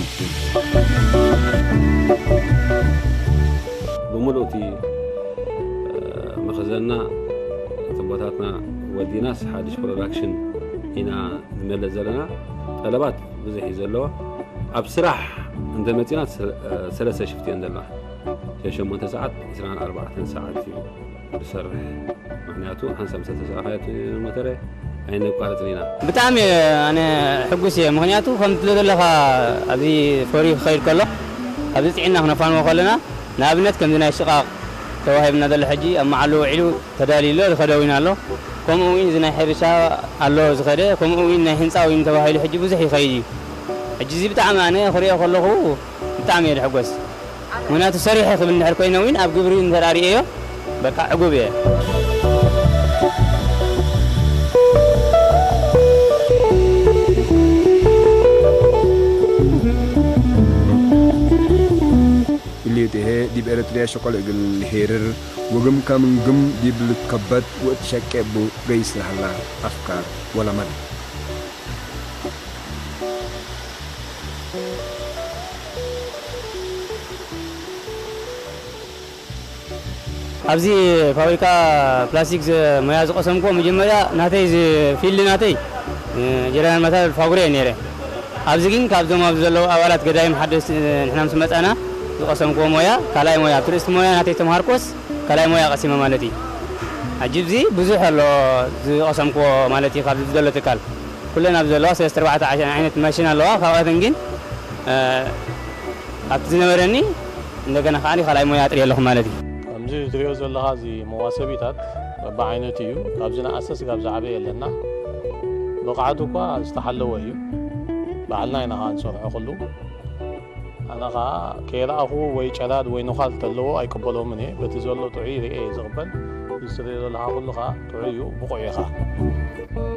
ብምሉእ እቲ መኽዘንና፣ ቱቦታትና ወዲናስ ሓድሽ ፕሮዳክሽን ኢና ንመልእ ዘለና። ጠለባት ብዙሕ እዩ ዘለዎ። ኣብ ስራሕ እንተመፂና ሰለስተ ሽፍት እየን ዘለዋ። ሸሞንተ ሰዓት፣ ዕስራን ኣርባዕተን ሰዓት እዩ ዝሰርሕ። ምክንያቱ ሓንሳብ ምስ ተሰኣኻዮ እቲ ሞተረ ኣይነቋርፅን ኢና። ብጣዕሚ ኣነ ሕጉስ እየ። ምክንያቱ ከም ትብሎ ዘለኻ ኣብዚ ፈርዩ ክኸይድ ከሎ ኣብዚ ፅዒና ክነፋንዎ ከለና ንኣብነት ከምዚ ናይ ሽቓቕ ተዋሂብና ዘሎ ሕጂ ኣብ መዓሉ ውዒሉ ተዳልዩ ኣሎ፣ ዝኸደ እውን ኣሎ። ከምኡ እውን እዚ ናይ ሕርሻ ኣሎ ዝኸደ፣ ከምኡ እውን ናይ ህንፃ እውን ተባሂሉ ሕጂ ብዙሕ ይኸይድ እዩ። ሕጂ እዚ ብጣዕሚ ኣነ ክሪኦ ከለኹ ብጣዕሚ እየ ዝሕጎስ። ምክንያቱ ሰሪሐ ክብል እንድሕር ኮይነ እውን ኣብ ግብሪ እንተ ርእየዮ በቃ ዕጉብ እየ። ኢልዩ ጥሄ ዲብ ኤረትርያ ሸቆል እግል ልሄርር ወግም ከም ግም ዲብ ልትከበት ወእት ሸቄ እቡ ገይስ ለሀላ አፍካር ወለመድ። ኣብዚ ፋብሪካ ፕላስቲክ ዝ- ሞያ ዝቐሰምኩዎ መጀመርያ ናተይ ዝ- ፊልድ ናተይ እ፣ ጀነራል መታል ፋጉሬ እየ ነይረ። ኣብዚ ግን ካብዞም ኣብዚ ዘለዉ ኣባላት ገዳይም ሓደስቲ እ፣ ንሕና ምስ መጻና ዝቐሰምኩዎ ሞያ ካልኣይ ሞያ ኣብቲ ርእስቲ ሞያ ናተይ ተምሃርኮስ ካልኣይ ሞያ ቀሲመ ማለት እዩ። ሕጂ ኣብዚ ብዙሕ ኣሎ ዝቐሰምኩዎ ማለት እዩ ካብዚ ዘሎ ትካል። ኩለን ኣብ ዘለዋ ሰለስተ ኣርባዕተ ዓይነት ማሽን ኣለዋ። ካብኣተን ግን ኣብቲ ዝነበረኒ እንደገና ከዓ ካልኣይ ሞያ ጥርየ ኣለኹ ማለት እዩ። ከምዚ ትሪኦ ዘለኻ እዚ መዋሰቢታት በብዓይነቱ እዩ። ካብ ዝነኣሰ ስጋብ ዝዓበየ ኣለና። ብቕዓቱ እኳ ዝተሓለወ እዩ። ባዕልና ኢና ከዓ ንሰርሖ ኩሉ። ኣነ ከዓ ከይረኣኹ ወይ ጨላድ ወይ ነዃል ተለዎ ኣይቅበሎምን እየ። በቲ ዘሎ ጥዑይ ርእየ እየ ዝቕበል። እዚ ትሪኦ ዘለኻ ኩሉ ከዓ ጥዑይ እዩ፣ ብቑዕ እዩ ከዓ።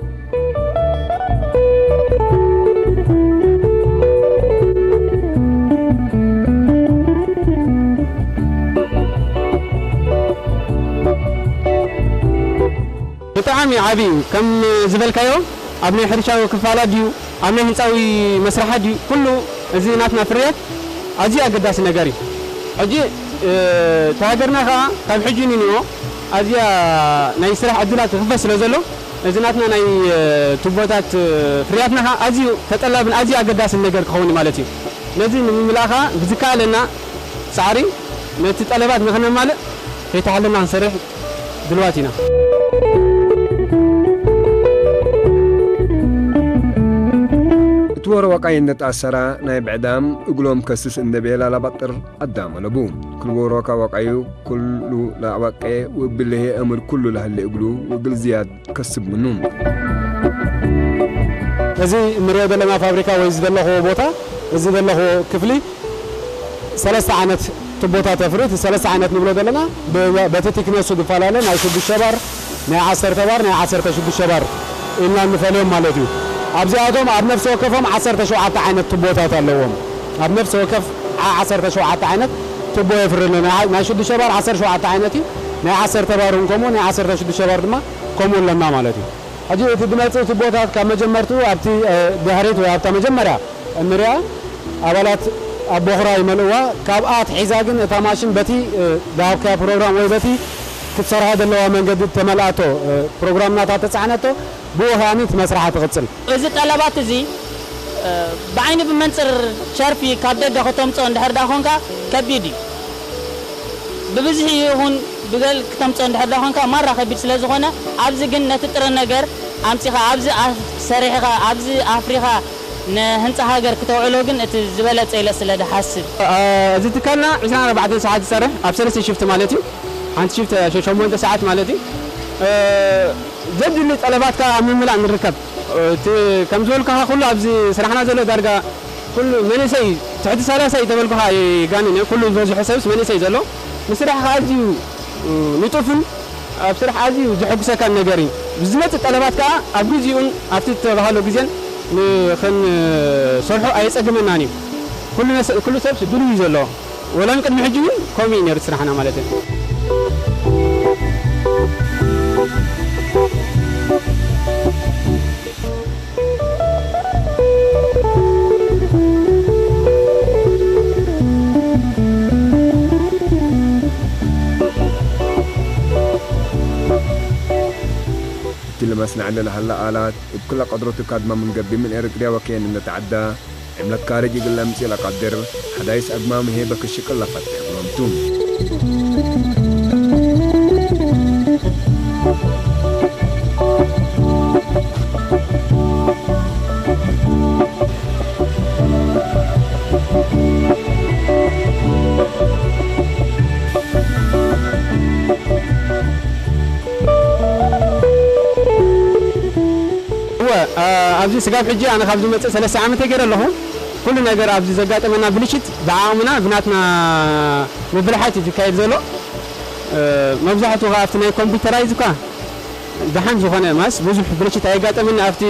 ብጣዕሚ ዓብዪ እዩ። ከም ዝበልካዮ ኣብ ናይ ሕርሻዊ ክፋላት ድዩ፣ ኣብ ናይ ህንፃዊ መስርሓት ድዩ፣ ኩሉ እዚ ናትና ፍርያት ኣዝዩ ኣገዳሲ ነገር እዩ። ሕጂ እታ ሃገርና ከዓ ካብ ሕጂ ንንኦ ኣዝያ ናይ ስራሕ ዕድላት ክኽፈት ስለ ዘሎ፣ እዚ ናትና ናይ ቱቦታት ፍርያትና ከዓ ኣዝዩ ተጠላብን ኣዝዩ ኣገዳስን ነገር ክኸውን እዩ ማለት እዩ። ነዚ ንምምላእ ከዓ ብዝከኣለና ፃዕሪ ነቲ ጠለባት ንኽነማልእ ከይተሓለልና ክንሰርሕ ድልዋት ኢና። እቲ ወረ ዋቃይ እንደተኣሰራ ናይ ብዕዳም እግሎም ከስስ እንደ ቤላ ላባጥር ኣዳመለቡ። ክልቦ ሮካ ዋቃዩ ኩሉ ላባቄ ውብልሄ እምር ኩሉ ላህሌ እግሉ ውግል ዝያድ ከስብ ምኑ። እዚ እንሪኦ ዘለና ፋብሪካ ወይ እዚ ዘለኹዎ ቦታ፣ እዚ ዘለኹዎ ክፍሊ ሰለስተ ዓይነት ቱቦታት የፍሪ። እቲ ሰለስተ ዓይነት ንብሎ ዘለና ብ-፣ በቲ ቲክነሱ ዝፈላለ ናይ ሽዱሽተ ባር፣ ናይ ዓሰርተ ባር፣ ናይ ዓሰርተ ሽዱሽተ ባር ኢልና እንፈልዮም ማለት እዩ። ኣብዚኣቶም ኣብ ነፍሲ ወከፎም ዓሰርተ ሸውዓተ ዓይነት ቱቦታት ኣለዎም። ኣብ ነፍሲ ወከፍ ዓ-፣ ዓሰርተ ሸውዓተ ዓይነት ቱቦ የፍሪ ኣለና። ናይ፣ ናይ ሽዱሽተ ባር ዓሰርተ ሸውዓተ ዓይነት እዩ። ናይ ዓሰርተ ባር እውን ከምኡ፣ ናይ ዓሰርተ ሽዱሽተ ባር ድማ ከምኡ ኣለና ማለት እዩ። ሕጂ እቲ ዝመጽእ ቱቦታት ካብ መጀመርቱ ኣብቲ፣ እ፣ ድሕሪት ወይ ኣብታ መጀመርያ እንሪኣ ኣባላት ኣብ ቦኽራ ይመልእዋ። ካብኣ ኣትሒዛ ግን እታ ማሽን በቲ፣ እ፣ ዝሃብካያ ፕሮግራም ወይ በቲ ክትሰርሖ ዘለዋ መንገዲ ተመልኣቶ፣ እ፣ ፕሮግራም ናታ ተጻዕነቶ፣ ብኡ ከኣኒ እቲ መስርሓ ትቕጽል። እዚ ጠለባት እዚ፣ እ፣ ብዓይኒ ብመንጽር ሸርፊ ካብ ደገ ከተምጽኦ እንድሕር ደኣ ኾንካ ከቢድ እዩ። ብብዝሒ ይኹን ብገል ክተምጽኦ እንድሕር ደኣ ኾንካ ማራ ከቢድ ስለ ዝኾነ፣ ኣብዚ ግን ነቲ ጥረ ነገር ኣምጺኻ፣ ኣብዚ ኣ-፣ ሰሪሕኻ፣ ኣብዚ ኣፍሪኻ ንህንጻ ሃገር ክተውዕሎ ግን እቲ ዝበለጸ ኢለ ስለ ድሓስብ። እ፣ እዚ ትካልና ዕስራን ኣርባዕተን ሰዓት ዝሰርሕ፣ ኣብ ሰለስተ ሽፍት ማለት እዩ። ሓንቲ ሽፍት ሸ-፣ ሸሞንተ ሰዓት ማለት እዩ። እ፣ ዘድሊ ጠለባት ከኣ ኣብ ምምላእ ንርከብ። እቲ ከም ዝበልኩኻ ኩሉ ኣብዚ ስራሕና ዘሎ ዳርጋ ኩሉ መንእሰይ እዩ። ትሕቲ ሰላሳ እዩ ተበልኩኻ ኣይጋንን እየ። ኩሉ ዝበዝሑ ሰብስ መንእሰይ እዩ ዘሎ። ንስራሕ ከኣ ኣዝዩ ንጡፍን ኣብ ስራሕ ኣዝዩ ዘሐጉሰካን ነገር እዩ። ብዝመጽእ ጠለባት ከኣ ኣብ ግዜኡን ኣብቲ እተባህሎ ግዜን ንኽንሰርሖ ኣየጸግመናን እዩ። ኩሉ ነስ-፣ ኩሉ ሰብስ ድሉው እዩ ዘሎ። ወላ ቅድሚ ሕጂ እውን ከምኡ እዩ ነይሩ ስራሕና ማለት እዩ። እቲ ለመስናዕ ለለሃላ ኣላት እብ ክለ ቀድሮቱ ካድማ ምን ገቢ ምን ኤረትርያ ወኬን እንደተዓዳ ዕምለት ካርጅ እግል ለምጽእ ለቀድር ሐዳይስ አግማም ህዬ በክሽቅል ለፈቴ እግሎም ቱ። እወ፣ አ-፣ ኣብዚ ስጋብ ሕጂ ኣነ ካብ ዝመጽእ ሰለስተ ዓመት ገይረ ኣለኹ። ኩሉ ነገር ኣብዚ ዘጋጠመና ብልሽት ብዓቕምና ብናትና ምብልሓት እዩ ዝካየድ ዘሎ። እ፣ መብዛሕትኡ ከኣ ኣብቲ ናይ ኮምፒውተራይዝ እኳ ደሓን ዝኾነ ማስ ብዙሕ ብልሽት ኣየጋጠመኒ። ኣብቲ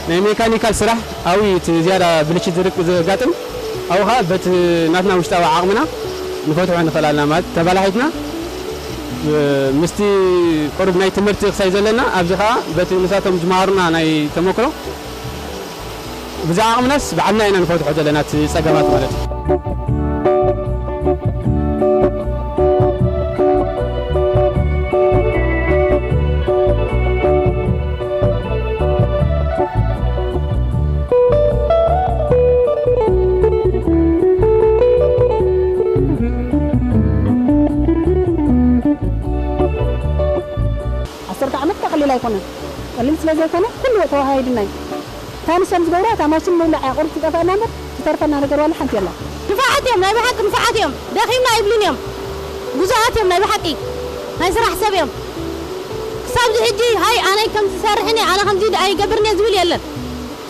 ናይ ሜካኒካል ስራሕ ኣብኡ እዩ እቲ ዝያዳ ብልሽት ዝርቅ-፣ ዘጋጥም። ኣብኡ ከኣ በቲ ናትና ውሽጣዊ ዓቕምና ንፈትሖ ንኽእል ኣለና ማለት ተባላሒትና፣ እ፣ ምስቲ ቁሩብ ናይ ትምህርቲ ክሳይ ዘለና ኣብዚ ከኣ በቲ ንሳቶም ዝመሃሩና ናይ ተመክሮ ብዛዕባ ዓቕምናስ ባዕልና ኢና ንፈትሖ ዘለና እቲ ጸገማት ማለት እዩ። ዓሰርተ ዓመት ቀሊል ኣይኮነን። ቀሊል ስለ ዘይኮነ ኩሉ ተዋሃሂድና እዩ። እታ ንሶም ዝገብራ እታ ማሽን ምውላዕ እያ ቁሩብ ትጠፍኣና እምበር ዝተርፈና ነገር ዋላ ሓንቲ የላ። ንፉዓት እዮም፣ ናይ ብሓቂ ንፉዓት እዮም። ደኺምና ኣይብሉን እዮም። ብዙሓት እዮም ናይ ብሓቂ ናይ ስራሕ ሰብ እዮም። ክሳብዚ ሕጂ ሃይ ኣነ ከምዚ ዝሰርሕን እየ፣ ኣነ ከምዚ ደኣ ይገብርን እየ ዝብል የለን።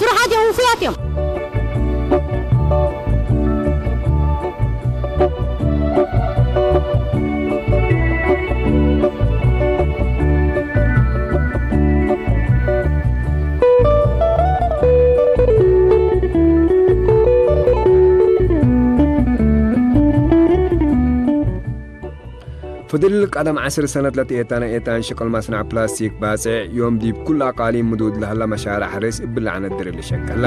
ስሩሓት እዮም፣ ውፉያት እዮም። ፍድል ቀደም ዓስር ሰነት ለትኤታነ ኤታን ሽቅል ማስናዕ ፕላስቲክ ባጽዕ ዮም ዲብ ኩላ ቃሊ ምዱድ ለህላ መሻርዕ ሕርስ እብላዕነት ድርል ሸቀላ።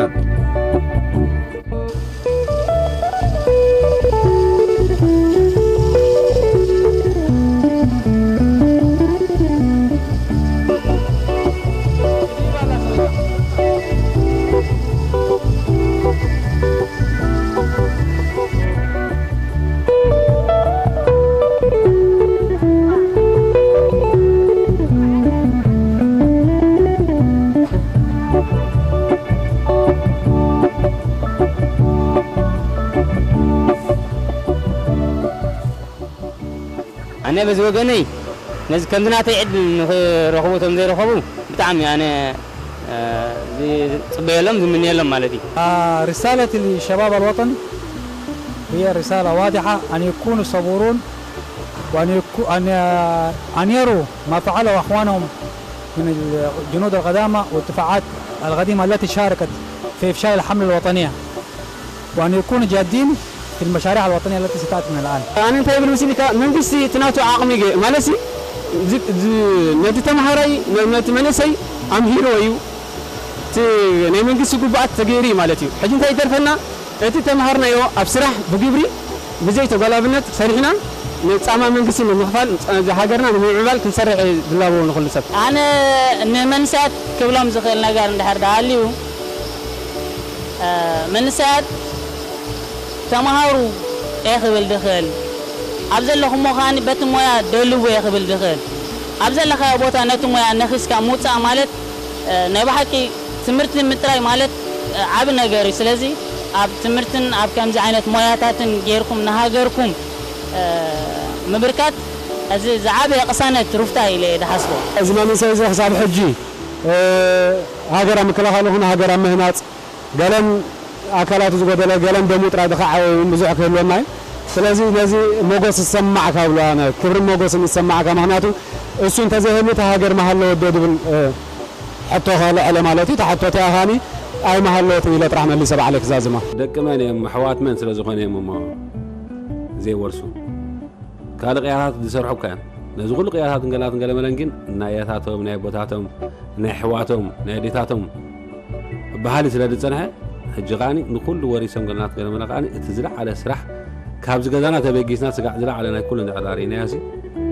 ኣነ በዚ ወገነይ ነዚ ከምዚ ናተይ ዕድል ንኽረኽቡ እቶም ዘይረኸቡ ብጣዕሚ ኣነ ዝጽበየሎም ዝምንየሎም ማለት እዩ። رسالة للشباب الوطني هي رسالة واضحة، أن يكونوا صبورون، وأن يكو-، أن، أن يروا ما فعله أخوانهم من الجنود القدامى والدفاعات القديمة التي شاركت في إفشال الحملة الوطنية، وأن يكونوا جادين في المشاريع الوطنية التي ستأتي من الآن. ኣነ እንታይ ይብል መሲልካ፣ መንግስቲ እቲ ናቱ ዓቕሚ ገ-፣ ማለት ሲ፣ ዝ-፣ ዝ-፣ ነቲ ተምሃራይ፣ ነ-፣ ነቲ መንእሰይ ኣምሂርዎ እዩ። እቲ ናይ መንግስቲ ግቡኣት ተገይሩ እዩ ማለት እዩ። ሕጂ እንታይ ይተርፈና? እቲ ተምሃርናዮ ኣብ ስራሕ ብግብሪ ብዘይ ተጓላብነት ሰሪሕና ንጻማ መንግስቲ ንምኽፋል፣ ጻ-፣ ሃገርና ንምምዕባል ክንሰርሕ እዩ ዝላበዎ ንኹሉ ሰብ። ኣነ ንመንእሰያት ክብሎም ዝኽእል ነገር እንድሕር ደኣ ሃልዩ፣ እ፣ መንእሰያት ተምሃሩ እየ ክብል ድኽእል፣ ኣብ ዘለኹሞ ከኣ በቲ ሞያ ደልቡ እየ ክብል ድኽእል። ኣብ ዘለኻዮ ቦታ ነቲ ሞያ ነኺስካ ምውጻእ ማለት፣ እ፣ ናይ ብሓቂ ትምህርቲ ምጥራይ ማለት፣ እ፣ ዓቢ ነገር እዩ። ስለዚ ኣብ ትምህርትን ኣብ ከምዚ ዓይነት ሞያታትን ጌርኩም ንሃገርኩም፣ እ፣ ምብርካት እዚ ዝዓበየ ቅሳነት ሩፍታ ኢለ እየ ዝሓስቦ። እዚ መንእሰይ እዚ ክሳብ ሕጂ፣ እ፣ ሃገር ኣብ ምክልኻል ይኹን ሃገር ኣብ ምህናጽ ገለን ኣካላቱ ዝጎደለ፣ ገለን ደሙ ጥራይ ዝኸዓወ እውን ብዙሕ ክህልወና እዩ። ስለዚ ነዚ ሞጎስ ዝሰማዕካ ብሎ ኣነ፣ ክብርን ሞጎስን ዝሰማዕካ፣ ምኽንያቱ እሱ እንተዘይህሉ እታ ሃገር ምሃለወት ዶ ዝብል፣ እ፣ ሕቶ ከልዕለ ማለት እዩ። እታ ሕቶ እቲኣ ኸኣኒ ኣይምሃለወትን ኢለ ጥራሕ መሊሰ ባዕለይ ክዛዝማ። ደቂ መን እዮም? ኣሕዋት መን ስለ ዝኾነ እዮም እሞ ዘይወርሱ? ካልእ ቅያታት ዝሰርሑ እኳ እዮም። ነዚ ኩሉ ቅያታትን ገላትን ገለመለን ግን ናይ ኣያታቶም፣ ናይ ኣቦታቶም፣ ናይ ኣሕዋቶም፣ ናይ ኣዴታቶም ባህሊ ስለ ዝጸንሐ፣ ሕጂ ከኣኒ ንኹሉ ወሪሶም ገለናት ገለመለ ከኣኒ እቲ ዝለዓለ ስራሕ ካብዚ ገዛና ተበጊስና ስጋዕ ዝለዓለ ናይ ኩሉ እንድሕር ርኢናዮሲ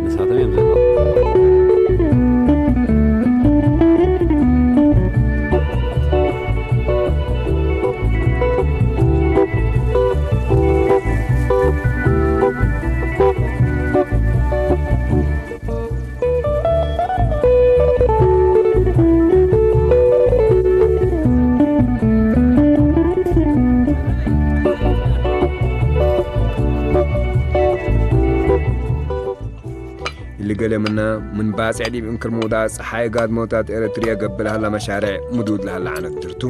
ንሳቶም እዮም ዘለዉ። ኢልገለምና ምን ባጽዕ ዲብ እንክር ምውዳእ ጸሓይ ጋድሞታት ኤረትርያ ገብእ ለሃላ መሻርዕ ምዱድ ለሃላ ዓነት ድርቱ።